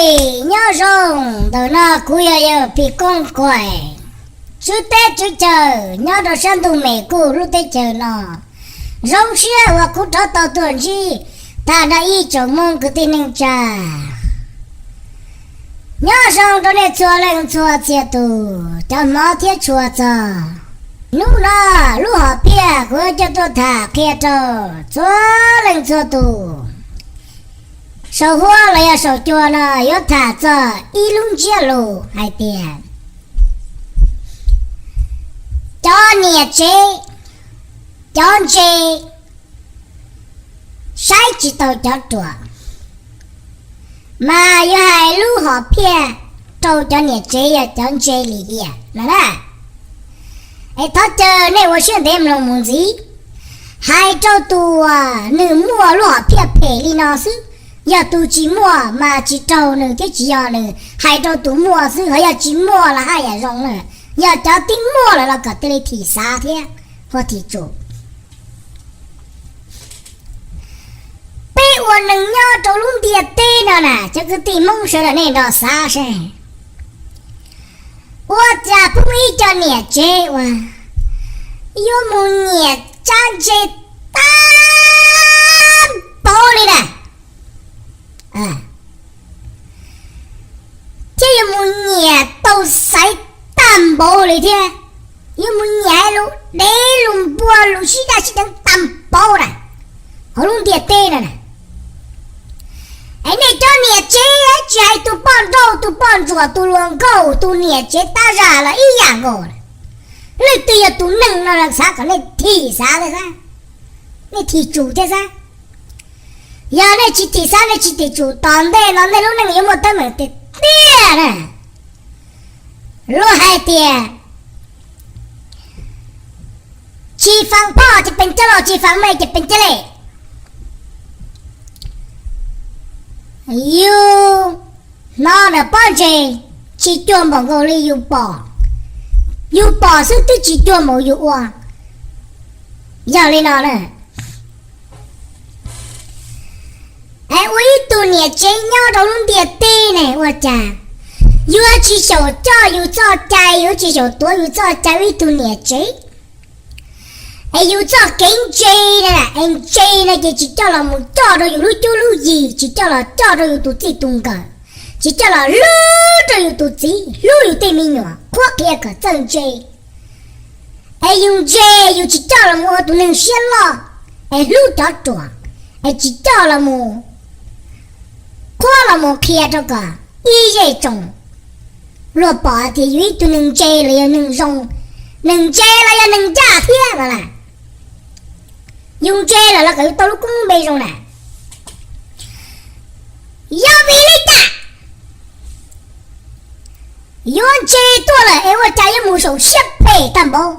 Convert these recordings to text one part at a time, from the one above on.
Nyob zoo, ntawm no kuv yog yawg Phim Kooj Kuaim, tswv teb tswv chaw nyob rau sab ntug Mes Kuj lub teb chaws no. Zoo siab uas kuv rov tau tuaj ntsib tag nrho ib tsoom Hmoob kwv tij neej tsa. Nyob zoo rau nej txhua leej txhua txhia tus, cov hmov thiab tshua txog. Hnub no lub hom phiaj kuv yuav coj tuaj tham qhia rau txhua leej txhua tus saum huab los yog saum cua no yuav tham txog ib lub ntsiab lus hais tias cov niam tsev, cov ntse saib tsis taus cov ruam, mas yuav hais lub hom phiaj rau cov niam tsev yog cov ntse lim hiam no na. Es thov caw nej ua siab ntev mloog mus ntxiv, hais rau tus uas nws muaj lub hom phiaj phem li no xwb. Yog tus tsis muaj mas tsis raug nws thiab tsis yog nws, hais rau tus muaj xwb. Ho yog tsis muaj los haj yam zoo na, yog cov twb muaj lawm los kom thiaj li thim xav thiab ua thim tsum. Peb ua neeg nyob rau lub ntiaj teb no na, cov kwv tij Hmoob sawv daws nej nrog xav seb, ua cas pheej muaj ib co niam tsev uas yuav mus nyiam tsab ntse tag npaum li na, thiab yuav mus nyiam tau xaiv tag npaum li thiab, yuav mus nyiam lus dev lus npua lus sib daj sib deev tag npaum na, hauv lub ntiaj teb no na. Es nej cov niam tsev tsis hais tus poj nrauj tus poj ntsuam tus hluas nkauj tus niam tsev tab zaj los ib yam nkaus lawm. Leej twg yog tus neeg no los xav kom nej thim xav thiab xav, nej thim tsum thiab xav. Yog nej tsis thim xav nej tsis thim tsum, tom ntej no nej lub neej yuav muaj teeb meem tiag tiag na. Luag hais tias tsis faam poj ces peem coj los, tsis faam mej ces peem coj li. Yus hnov ntawm pob ntseg tsis cuag npaum nkaus li yus pom, yus pom xwb twb tsis cuag npaum yus ua. Yog li no na, es ua ib tug niam tsev nyob rau lub ntiaj teb ne ua cas yuav tsis xyaum coj yus txoj cai, yuav tsis xyaum tuav yus txoj cai ua ib tug niam tsev? Es yus txoj kev ntse na, es ntse no ces tsis coj los mus coj rau yus lub cuab lub yig, tsis coj los coj rau yus tus txij tus nkawm, tsis coj los hlub rau yus tus txiv, hlub yus tej me nyuam, qhuab qhia kom txawj ntse. Es yus ntse, yus tsis coj los mus ua tus neeg siab loj, es hlub cov ruam, es tsis coj los mus qhuab los mus qhia rau kom ib zej tsoom luag pom hais tias yus ib tug neeg ntse los yog neeg zoo, neeg ntse los yog neeg ncaj thiab no las. Yus ntse lawm los kom yus tau lub koob lub npe zoo na. Yog vim li cas yuav ntse tuaj lawm es ua cas yuav mus xyaum siab phem tag npaum?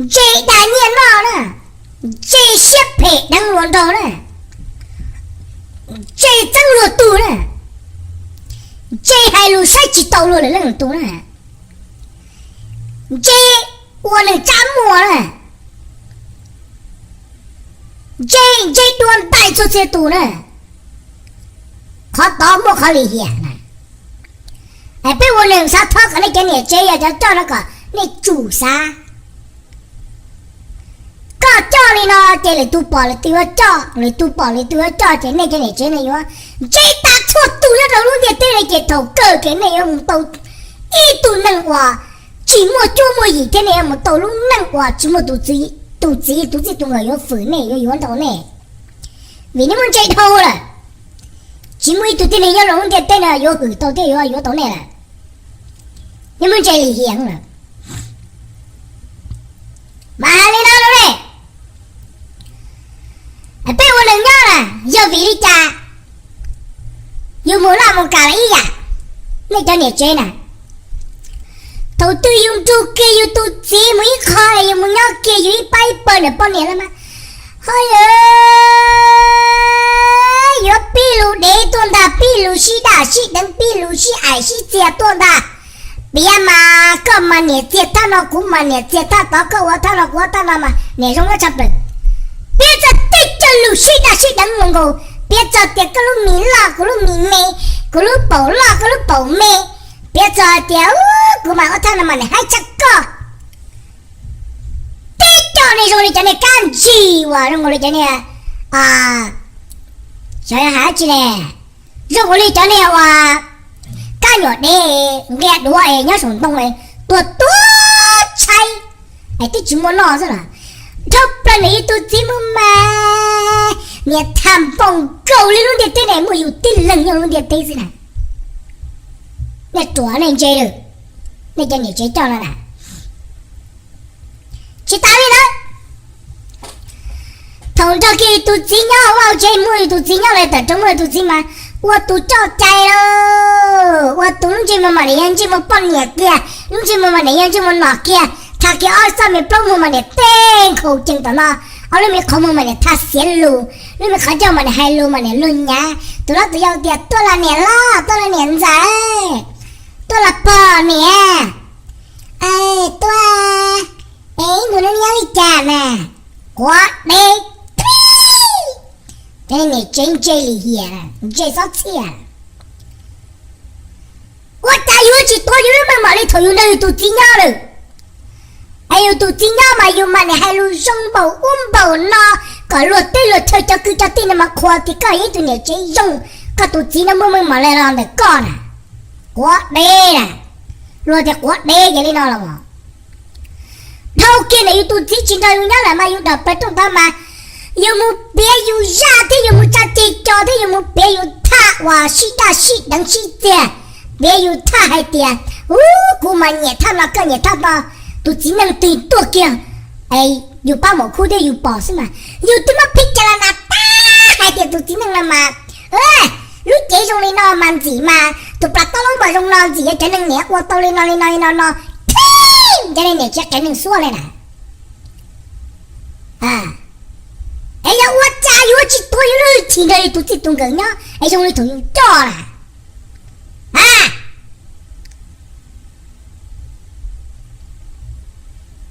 Ntse dag nyiaj noj na, ntse siab phem deev luag nraug na, ntse txeeb luag tug na, ntse hais lus saib tsis taus luag lwm leej lwm tus na, ntse ua neeg tsab muag na, ntse, ntse dua ntais txhua txhia tus na. Qhov tod muaj qhov lim hiam na. Es peb ua neeg xav thov kom nej cov niam tsev yog cov coj no kom nej tsum xav. Koj coj li no ces lwm tus pom lwm tus yuav coj, lwm tus pom lwm tus yuav coj ces nej cov niam tsev no yuav ntse tas txhua tus nyob rau lub ntiaj teb no ces thaum kawg ces nej yuav mus tau ib tug neeg uas tsis muaj cuab muaj yig thiab nej yuav mus tau lub neej uas tsis muaj tus txiv, tus txiv tus txij tus nkawm yuav fwm nej yuav yuav nrog nej. Vim nej muaj ntse dhau lawm, tsis muaj ib tug tib neeg nyob rau lub ntiaj teb no yuav hwm tau thiab yuav yuav tau nej lawm. Nej muaj ntse lim hiam lawm. Mas hais li no rau nej, peb ua neeg nyob na, yog vim li cas yus mus laj mus kam los ib yam? Nej cov niam tsev na, thaum twg yus nrug kiag yus tus txiv mus ib qho, yus mus nyob kiag yus ib pab ib pawg niam poj niam los mas, ho yuav pib lus dev tuaj ntag, pib lus sib daj sib deev, pib lus sib aim sib txias tuaj ntag. Piav mas koj mas niam txiag thaj no, kuv mas niam txiag thaj tod, koj ua thaj no kuv ua thaj no mas niam zoo nyob tshaj plaws. Piav txog tej cov lus sib daj sib deev mus nkaus, Piav txog tias koj lub mis loj kuv lub mis me, kuv lub paum loj koj lub paum me, piav txog hais tias kuv mas ua thaj no mas niam haib tshaj koj. Tib co niag zoo li cov niag kab ntsig uas zoo nkaus li cov niag, xyov yog hais tsi ne, zoo nkaus li cov niag uas kab nyuam dev nqia duav es nyob saum ntoo es tuag tuag tshaib es twb tsis muaj noj xwb las. Dhau plaws nws yug tus txiv mus mas niam tham npaum nkaus li lub ntiaj teb ne, muaj yus tib leeg nyob lub ntiaj teb xwb na. Nej ruam nej ntse lawm, nej cov niam tsev coj no na. Tsis tas li ntawd, thaum nrog kiag tus txiv nyob ua tsev, muaj tus txiv nyob lawm, tawm rau muaj tus txiv mas ua tus coj cai lawm, ua tus lub ntsej muag mas niam yog ntsej muag poj niam kiag, lub ntsej muag mas niam yog ntsej muag nom kiag, tha kiag ob txoj me plaub muag mas niam tej nkhaus cees tom no, ob lub me qhov muag mas niam tha xiav lus, lub me qhov ncauj mas niam hais lus mas niam luag nyav, tus hlob tus yau tias tuaj los niam hlob, tuaj los niam ntxawm, tuaj los pog niam, tuaj, es ib ntus no nyob li cas na? Quav deb, cov niam tsev ntse lim hiam, ntse xob txhiaj. Ua cas yuav tsis tuav yus lub meej mom li thaum yus nrog yus tus txiv nyob lawm? Es yus tus txiv nyob mas yus mas niam hais lus zoo npaum ub npaum no, kom luag teb luag chaw cov kwv cov tij no mas qhuas tias koj yog ib tug niam tsev zoo, koj tus txiv no muaj meej mom li los ntawm koj na. Quav deb na, luag tias quav deb ces li no los. Dhau kiag ntawm yus tus txiv tsis nrog yus nyob lawm mas yus dam plaws rooj ntawd mas yus mus piav yus zaj thiab yus mus tsa ceg cos thiab yus mus piav yus thaj uas sib daj sib deev sib txiag, piav yus thaj hais tias, u, kuv mas nyiam thaj no koj nyiam thaj no, tus txiv neej twg tuaj kiag, es yus pab maum khub thiab yus pom xwb mas yus twb muab phij cas las nas tag hais tias tus txiv neej no mas, lub cev zoo li no mas ntxim mas tus plas taub laub mas zoo no ntxim yog cov neeg niam ua tau li no li no li no no, thib cov niam tsev qias neeg xuab li na. Es yog ua cas yuav tsis tuav yus lub hwj chim nrog yus tus txij tus nkawm nyob es zoo li thaum yus coj na?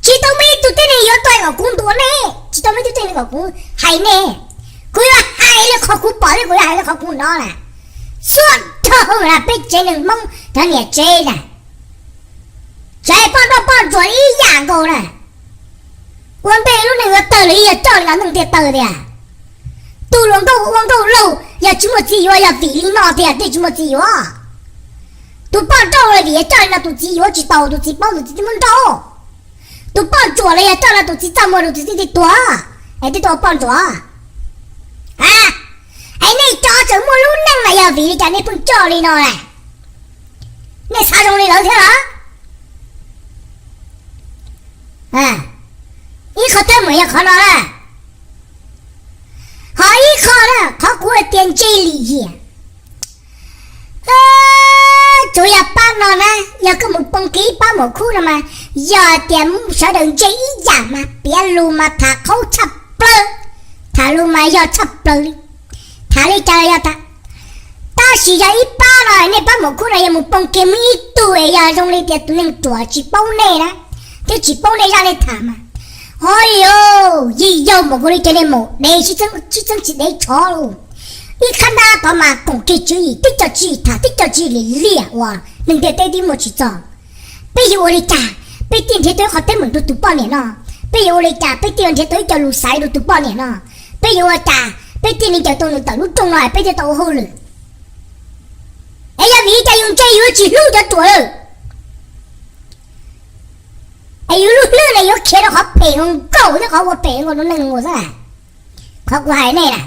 Tsis tau muaj ib tug tib neeg yuav tuaj kom kuv ntuas nej, tsis tau muaj ib tug tib neeg kom kuv hais nej. Kuv yuav hais li qhov kuv pom thiab kuv yuav hais li qhov kuv hnov na. Xuab dhau na peb tsev neeg Hmoob cov niam tsev na, tsev poj nrauj poj ntsuam ib yam nkaus na. Ua ntej lub neej yuav tawg los yog coj li no neeg thiaj tawg tiag. Tus hluas nkauj ua nkauj laug yog tsis muaj txiv yuav yog vim li no tiag thiaj tsis muaj txiv yuav. Tus poj nrauj los vim yog coj li no tus txiv yuav tsis tau, tus txiv paub tus txiv twb muab nrauj. Tus poj ntsuam los yog coj no tus txiv txaj muag tus txiv thiaj tuag, es twb tau poj ntsuam. Es nej cov tseem muaj lub neej mas yog vim li cas nej pheej coj li no las? Nej xav zoo li lawv thiab los? Ib qho teeb meem yog qhov no na. Ho ib qho na, qhov kuv hais tias ntse lim hiam, tsuas yog pab no na, yog koj mus poob kiag pab maum khub no mas, yog tias sawv daws ntse ib yam mas piav lus mas tham qhaub tshaj plaws, tham lus mas yog tshaj plaws li, tham li cas los yog tham. Tab sis yog ib pab no nej pab maum khub no yog mus poob kiag muaj ib tug es yog zoo li tias tus neeg ruam tsis paub nej na, thiab tsis paub nej zaj nej tham mas, ho yog yim yau npaum nkaus li cov niag maum dev sib txeeb tsis dev tshov lawm. Ib khab nab tod mas koom kiag tswv yim, tib co tswv yim tham, tib co tswv yim li liaj uas neeg ntiaj teb twb muaj tsis txog. Peb yuav ua li cas peb thiaj nrhiav tau ib qho teeb meem rau tus poj niam no? Peb yuav ua li cas peb thiaj nrhiav tau ib co lus xaiv rau tus poj niam no? Peb yuav ua cas peb thiaj li ncaws tau nws tawm lub rooj no es peb thiaj tau ua hauj lwm? Es yog vim li cas yus ntse yus yuav tsis hlub cov ruam lawm? Es yus lub hlwb no yuav khiav rau qhov phem nkaus thiab qhov ua phem nkaus rau neeg nkaus xwb na. Qhov kuv hais nej na,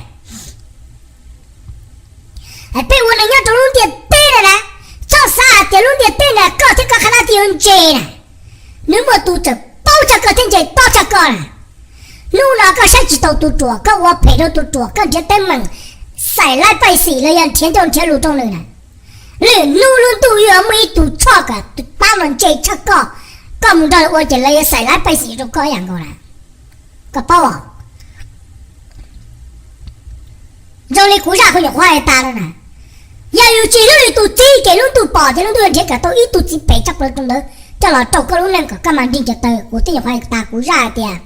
peb ua neeg nyob rau lub ntiaj teb no na, txhob xav hais tias lub ntiaj teb no koj thiab koj qhab nab thiaj yuav ntse na. Nws muaj tus tseem paub tshaj koj thiab ntse paub tshaj koj na. Hnub no koj saib tsis taus tus ruam, koj ua phem rau tus ruam, koj nrhiav teeb meem xais laib paij xim los yog nrhiav ncauj nrhiav lus rau nws na, lwm hnub lub ntuj yuav muaj ib tug tshoj kom tus pab no ntse tshaj koj, koj mus nrog ua ces lawv yuav xais laib paij xim rau koj ib yam nkaus na. Koj paub, zoo li kuv zaj kuv nyuam qhuav hais tas no na, yog yus tsis hlub yus tus txiv ces lub ntuj pom ces lub ntuj yuav nrhiav kom tau ib tug txiv phem tshaj plaws rau ntawd coj los rau koj lub neej kom koj mas nrig ncaws taw. Kuv twb nyuam qhuav hais tas kuv zaj hais tias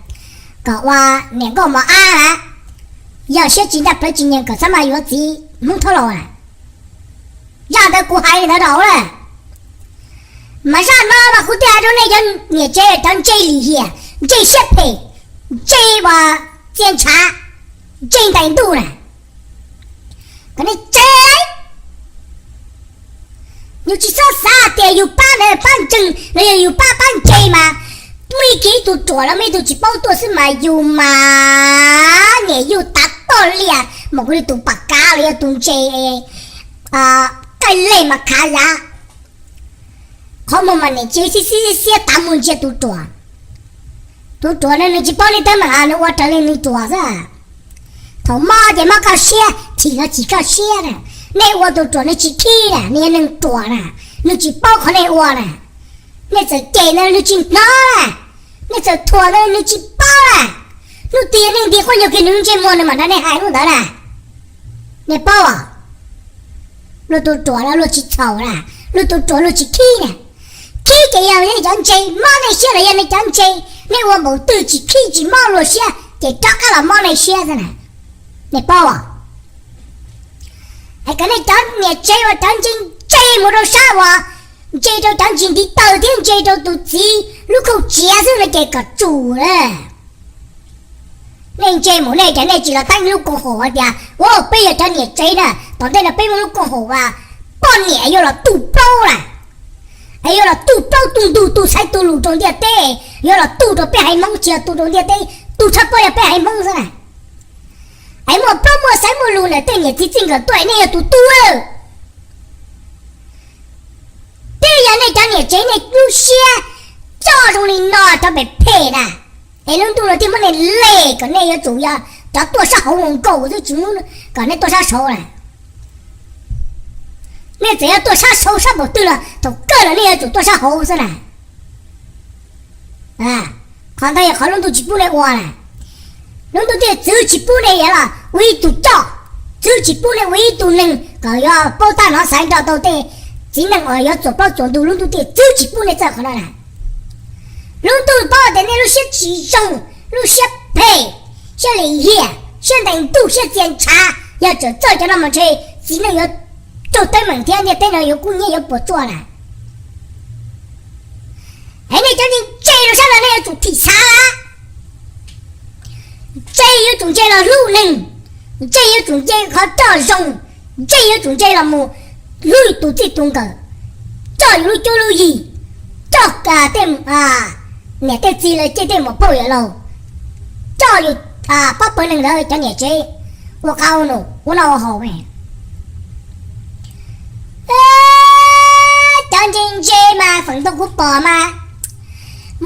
kom ua niam nkauj mos ab na, yog siab tsis ncaj plawv tsis nyeem kom txhob mas yuav txiv Hmoob Thoj Laus na. Zaj ntawd kuv hais li ntawd rau hauv na. Mas zaj no mas kuv thiaj hais rau nej cov niam tsev cov ntse lim hiam, ntse siab phem, ntse uas txia ntshav, ntse ntais ntuj na, kom nej tsev yus tsis txhob xav tias yus pab ntawd pab ntseeg los yog yus pab pab ntse mas muaj ib kiv ib tug ruam los muaj ib tug tsis paub tuaj xwb mas yus mas niam yus tav toj liaj mas kuv li tus pam kav los yog tus ntse qaij lej mas khav yav. Qhov muag mas niam tsev xib xib xiab tav muag ntsia tus ruam. Tus ruam no nws tsis paub li teeb meem, nws ua raws li nws ruam xwb. Thaum mob ces mob kaj siab, chim los chim kaj siab na. Nej ua tus ruam nws tsis khib na, nws yog neeg ruam na, nws tsis paub qhov nej ua na. Nej txawm cem ntawd nws tsis hnov na, nej txawm thuam ntawd nws tsis paub na. Hnub twg yog nej nti quab nyuag kiag nws ntsej muag nws mam nrog nej hais hnub ntawd na. Nej paub, luag tus ruam los luag tsis txhaum na, luag tus ruam luag tsis khib na. Khib ces yog nej cov ntse, mob nej siab los yog nej cov ntse. Nej ua npaum twg tsis khib tsis mob luag siab ces rov qab los mob nej siab xwb na. Nej paub, es kom nej cov niam tsev uas cov ntse ntse mus rau sab uas ntse rau cov ntsis ntiv taw thiab ntse rau tus txiv lub khaub tsiav xwb no ces kom tsum na. Nej ntse mus nej cas nej tsis los teeb lub koom haum hais tias, ua peb yog cov niam tsev na, tom ntej no peb muaj lub koom haum uas poj niam yuav los tu plaub na, es yuav los tu plaub tu ntug tu xaiv tu lus rau ntiaj teb, yuav los tu rau peb haiv Hmoob, tsis yog tu rau ntiaj teb, tu tshaj plaws yog peb haiv Hmoob xwb na. Es muaj plaub muaj xaiv muaj lus ntawm tej niam txiv txij nkawm tuaj nej yog tus tu. Twb yog nej cov niam tsev nej lub siab coj zoo li no cov pem phem na, es lub ntuj no thiaj muab nej lem kom nej yuav tsum yog cov tuaj sab hauv zoo nkaus xwb tsis muab kom nej tuaj sab saud na. Nej txawm yog tuaj sab saud sab npaum twg los thaum kawg los nej yuav tsum tuaj sab hauv xwb na. Qhov ntawd yog qhov lub ntuj tsis pub nej ua na. Lub ntuj thiaj txwv tsis pub nej yuav los ua ib tug coj, txwv tsis pub nej ua ib tug neeg kom yuav paub tab nov xaiv nrog tau tej txiv neej uas yuav txuas plaub txuas ntug, lub ntuj thiaj txwv tsis pub nej txawj qhov no na. Lub ntuj paub tias nej lub siab tsis zoo, lub siab phem, siab lim hiam, siab ntais ntuj, siab txia ntshav, yog tseem txawj cov no mas ntshe txiv neej yuav raug teeb meem thiab ntiaj teb no yuav kub hnyiab yuav puas tsuaj na. Es nej cov ntse rau sab no nej yuav tsum thim xav, ntse yuav tsum ntse los hlub neeg, ntse yuav tsum ntse qhov coj zoo, ntse yuav tsum ntse los mus hlub tus txij tus nkawm, coj yus lub cuab lub yig, coj tej niam tej txiv lawv coj tej muam phauj yawm laus, coj yus pab pawg neeg lawv cov niam tsev ua qab ua num ua noj ua haus. Cov ntse ntse mas feem ntau kuv pom mas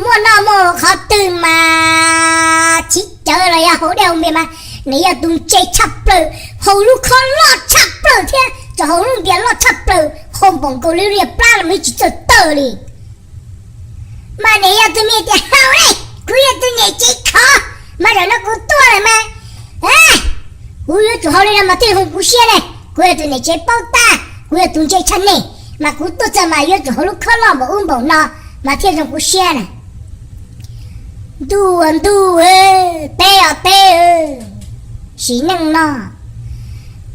muaj noj muaj qhov twg mas chiv cawv los yog haus dej haus npias mas nws yog tus ntse tshaj plaws, haus lub khob loj tshaj plaws thiab tseem haus lub npias loj tshaj plaws, haus npaum nkaus li niag plab los mas tsis txawj tawm li. Mas nws yog tus me tias haus ne, kuv yog tus niam tsev khov, mas zaum no kuv tuaj lawm mas kuv yuav tsum haus li no mas thiaj zoo kuv siab ne. Kuv yog tus niam tsev paub tab, kuv yog tus ntse tshaj nej, mas kuv tuaj txog mas yuav tsum haus lub khob loj npaum ub npaum no mas thiaj zoo kuv siab na. Ntuj ntuj, peb os peb, sim neej no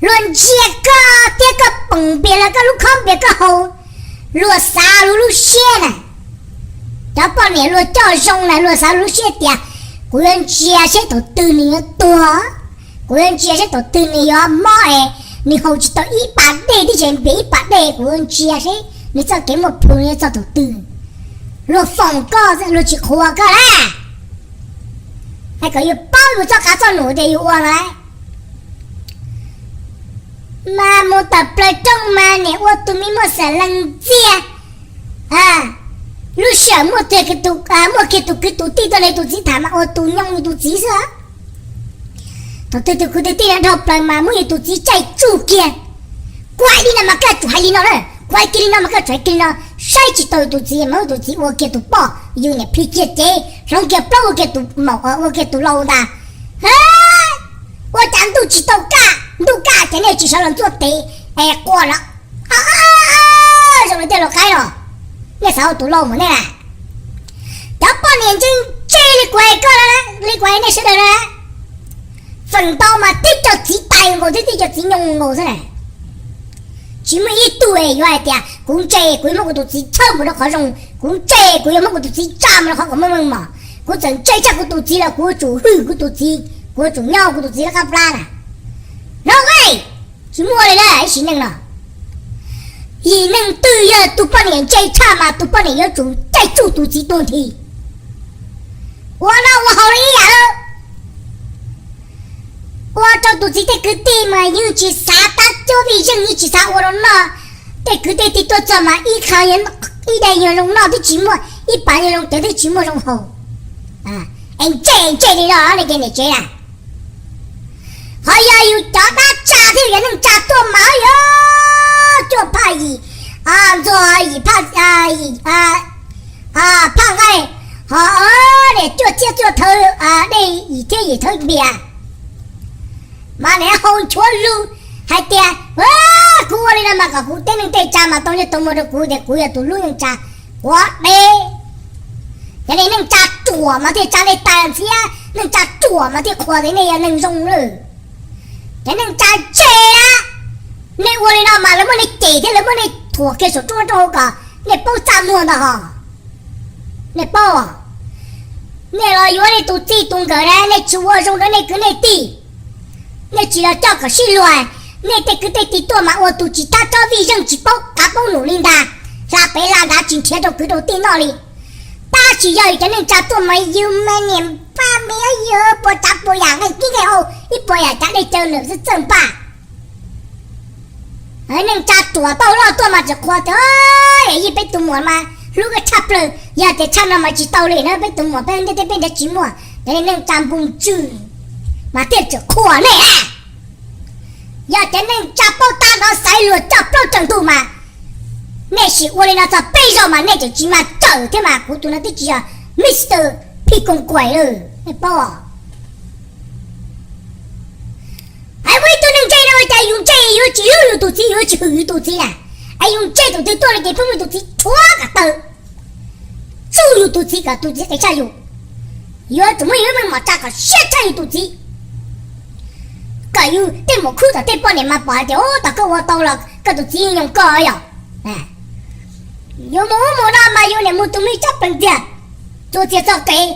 luag ntsia koj thiab koj poom npias los koj lub khob npias koj haus, luag xav luag lub siab na. Cov poj niam luag coj zoo na luag xav luag lub siab tias kuv yuav ntsia seb thaum twg nws yuav tuag, kuv yuav ntsia seb thaum twg nws yuav mob es nws haus tsis tau ib pas dej tib tseem npias ib pas dej, kuv yuav ntsia seb nws txoj kev muaj plhus nws yuav txog thaum twg. Luag foom koj luag tsis qhuas koj lawm. Hais kom yus paub yus txoj qab txoj num tias yus ua lawm. Mas mus tawm plaws rooj mas niam ua tus me muaj xeem lees ntxiag. Lub sij hawm muaj kiag tus kwv tus tij tuaj nrog tus txiv tham mas ua tus nyooj tus txiv xwb. Thaum twg tus kwv tus tij nrog plaws mas muab yus tus txiv caij tsuj kiag. Kuv hais li no mas koj tsum hais li no na, kuv hais kiag li no mas koj tsum hais kiag li no. Saib tsis taus yus tus txiv mas muab tus txiv ua kiag tus poj, yus niam plhis kiag cev hloov kiag plaub ua kiag tus maum ua kiag tus lau ntag. Ua cas ntuj tsis tau kaj, ntuj kaj ces nej tsis sawv los ntxuaj tes es quaj no. Zoo li tej laus qaib no, nej xav ua tus lau mus nej na. Cov poj niam ntse ntse li kuv hais koj, li kuv hais nej sawv daws na, Feem ntau mas tib co txiv tais nkaus thiab tib co txiv nyoo nkaus xwb na. Tsis muaj ib tug yuav hais tias kuv ntse kuv yuav muab kuv tus txiv tshawb mus rau qhov zoo, kuv ntse kuv yuav muab kuv tus txiv tsa mus rau qhov kom muaj meej mom. Kuv txawm ntse tshaj kuv tus txiv los kuv yuav tsum hwm kuv tus txiv, kuv yuav tsum nyob kuv tus txiv lub qab plab na. No, tsis muaj li na ib sim neej no. Yim neeg twg yog tus poj niam ntse tshaj mas tus poj niam yuav tsum caij tsuj tus txiv tuag nthi. Ua noj ua haus li ib yam. Ua rau tus txiv tej kwv tij mas yeej tsis xav tab cuab vij zeej, yeej tsis xav ua rau noj. Tej kwv tej tij tuaj txog mas ib qho, ib daim yog zoo noj twb tsis muaj, ib pas yog zoo cawv twb tsis muaj zoo haus. Es ntse ntse li no ne ces niam tsev na. Qhov yog yus cov dab tsa thiab yog neej tsa tuaj mas yog cuaj phaj yim, ntxuag yim phaj, yim phaj nqaij, ho niam cuaj txhiab cuaj thawv dej yim thiab yim thawv npias. Mas niam haus nchuav lug hais tias, kuv ua li no mas kom kuv tej neej tej tsa mas tau nyiaj tau muag rau kuv tias kuv yog tus hlub neej tsa quav deb. Cov niag neej tsa ruam mas thiaj tsa nej tas ntxhiab, neej tsa ruam mas thiaj qhuas tias nej yog neeg zoo lawm. Cov neej tsa ntse na, nej ua li no mas lawv muab nej cem thiab lawv muab nej thuam kiag saum rooj rooj hauv kom nej paub txaj muag ntag hos. Nej paub, nej los yuav nej tus txij tus nkawm na, nej tsis ua zoo rau nej kwv nej tij. Nej tsis los coj kom sib luag, nej tej kwv tej tij tuaj mas ua tus tsis tab tsob vij zeej tsis paub qav paub num li ntag, hla pem hla nrad tsis nrhiav rau kwv rau tij noj li. Tab sis yog cov neej tsa tuaj mas yus mas niam npaj me yuav puas tsav puas yam nqaij kib nqaij hau ib puas yam cav dej cawv lawm xwb txawj npaj. Neej tsa ruam tau loj tuaj mas tseem qhuas tias, yij peb tus muam mas hlub koj tshaj plaws, yog tias tshaj no mas tsis tau li na, peb tus muam peb ntiaj teb peb nrhiav tsis muaj. Cov niag neej tsa npog ntswg mas thiaj tseem qhuas nej na. Yog cov neej tsa paub tab nrov xaiv luag coj plaub tsaws ntug mas nej sim ua li no txog peb zaug mas nej tseem tsis mag tsawm thiab mas kuv tus no twb tsis yog Mister Phi Koos Kuaim lawm, nej paub. Hais muaj ib tug neeg ntse no ua cas yus ntse yuav tsis hlub yus tus txiv, yuav tsis hwm yus tus txiv na. Es yus ntse tus twg tuaj no ces pheej muab yus tus txiv rhuav kom tawg, tsuj yus tus txiv kom tus txiv qias tshaj yus. Yuav tsum muab yus lub meej mom tsa kom siab tshaj yus tus txiv, kom yus tej muam khub tom tej poj niam mas pom hais tias, ub, tau koj ua tau los koj tus txiv yeej yoo koj yom. Yuav mus ub mus no mas yus niam mus tus me tsab plees tiag, txuas txias txog kev,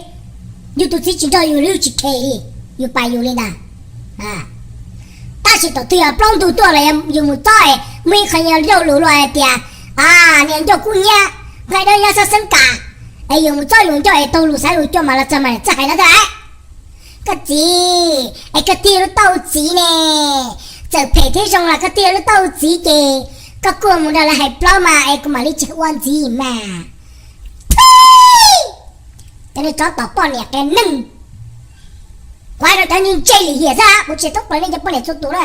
yus tus txiv tsis nrog yus li, tsis khe li, yus pais yus li ntag. Tab sis thaum twg yog plaub ntug tuaj los yus mus txob es muaj ib qho nyuag ncauj lus luaj hais tias, niag ncauj kub hnyiab, nqaij dawb nyob xab xeeb kas, es yus mus txob yus ncauj es taug lus xaiv lus cua mas los txog mas txawj hais no tiag lauj. Koj txiv, es koj tig lub tauj txiv ne, txawm phem thiab zoo los koj tig lub tauj txiv ces koj kuj mus nrog lawv hais plaub mas es kuv mam li tsis ua ntxiv mas. Cov niag tsov tom poj niam qias neeg, kuv hais rau cov neeg ntse lim hiam xwb, kuv tsis txhob plaws nej cov poj niam txhua tus na.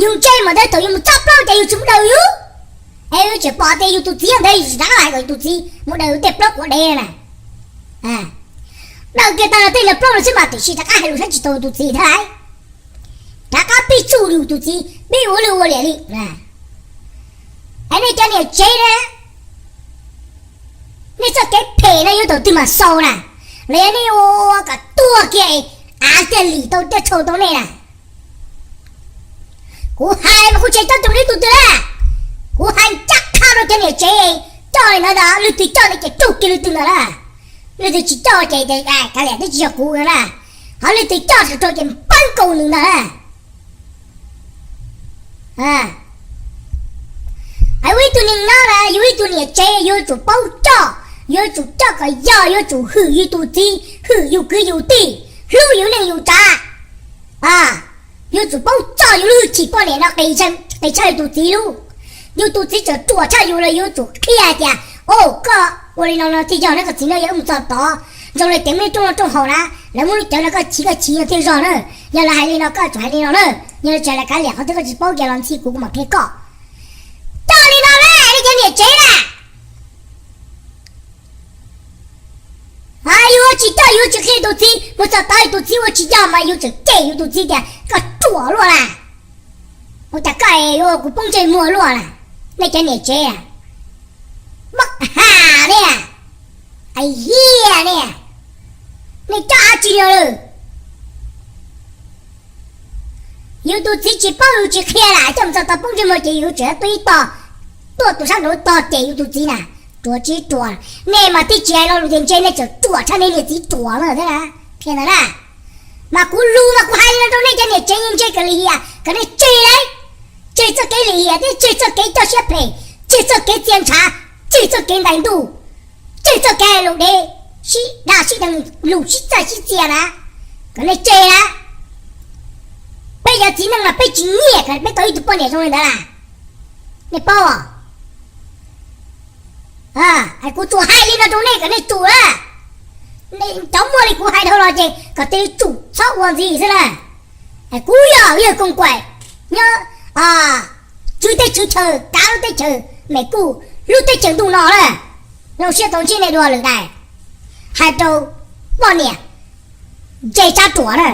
Yus ntse mas ntawd thaum yus mus txob plaub ces yus tsis mus daws yus, es yus tseem pom tias yus tus txiv ntawd yus tsis rov qab hais kom yus tus txiv mus daws yus tej plaub quav dev na. Daws kiag tag los tej niag plaub no xwb mas tiam sis rov qab hais lus saib tsis taus yus tus txiv thiab lauj. Rov qab pib tsuj yus tus txiv, pib ua lwj ua liam li. Es nej cov niam tsev na, nej txoj kev phem no yuav thaum twg mas xaus na? Los yog nej ua kom tuag kiag, av thiaj lim tau thiaj tshau tau nej na? Kuv hais mas kuv tsis coj tus ib tug twg na. Kuv hais ncaj qha rau cov niam tsev, coj li ntawd, leej twg coj no ces raug kiag leej twg ntawd na. Leej twg tsis coj ces kav liam, twb tsis yog kuv na. Ho leej twg coj raug ces pawb nkaus nws ntag na. Ua ib tug neeg nyob na, yus ib tug niam tsev yuav tsum paub coj, yuav tsum coj kom yog, yuav tsum hwm yus tus txiv, hwm yus kwv yus tij, hlub yus neej yus tsav. Yuav tsum paub txoj yus lub hwj chim poj niam no qis tshaj yus tus txiv lub. Yus tus txiv tseem ruam tshaj yus los yuav tsum qhia hais tias, o, koj ua li no no thiaj yog na, koj txiv no yog wb mus txog tod, zoo li tias muaj ib rooj no rooj haus na, lawv muab lub cawv no koj chiv koj chiv no thiaj zog na. Yog lawv hais li no koj tsum hais li no na. Yog lawv tsis hais los kav liam, qhov twg koj tsis paub ces los ntxhi kuv kuv mam qhia koj. Coj li no na, nej cov niam tsev na. Yus ua tsis coj, yus tsis qhia tus txiv, mus txog tod yus tus txiv ua tsis yog mas yus tseem cem yus tus txiv tias koj ruam luaj na. Ua cas koj yuav ua kuv poob ntsej muag luaj na, nej cov niam tsev a? Mab ha ne, ais hiaj ne, nej coj av tsis yog lawm. Yus tus txiv tsis paub yus tsis qhia lam coj mus txog tau poob ntsej muag ces yus tseem tuaj ib tog, tuaj tus sab nraud tog cem yus tus txiv na. Ruam tsis ruam, nej mas twb tsis hais lo lus tias ntse nej tseem ruam tshaj nej niam txiv ruam na thiab na. Qhia ntawd na. Mas kuv lus mas kuv hais li no rau nej cov niam tsev yeej ntse kom lim hiam kom nej tseg li, tseg txoj kev lim hiam thiab tseg txoj kev coj siab phem, tseg txoj kev txia ntshav, tseg txoj kev ntais ntuj, tseg txoj kev hais lus dev, sib dag sib deev, lus sib txawj sib txia na, kom nej tseg na. Peb yog txiv neej los peb tsis nyiam kom peb tau ib tug poj niam zoo li ntawd na. Nej paub, kuv tsuas hais li no rau nej kom nej tsum na. Cov muaj li kuv hais dhau los ces kom tes tsum txhob ua ntxiv xwb na. Kuv yog yawg Koos Kaim nyob tswv teb tswv chaw kav lub teb chaws Mes Kuj, lub teb chaws ntuj no na. Zoo siab tau ntsib nej dua lwm daim. Hais rau poj niam ntse tshab ruam na.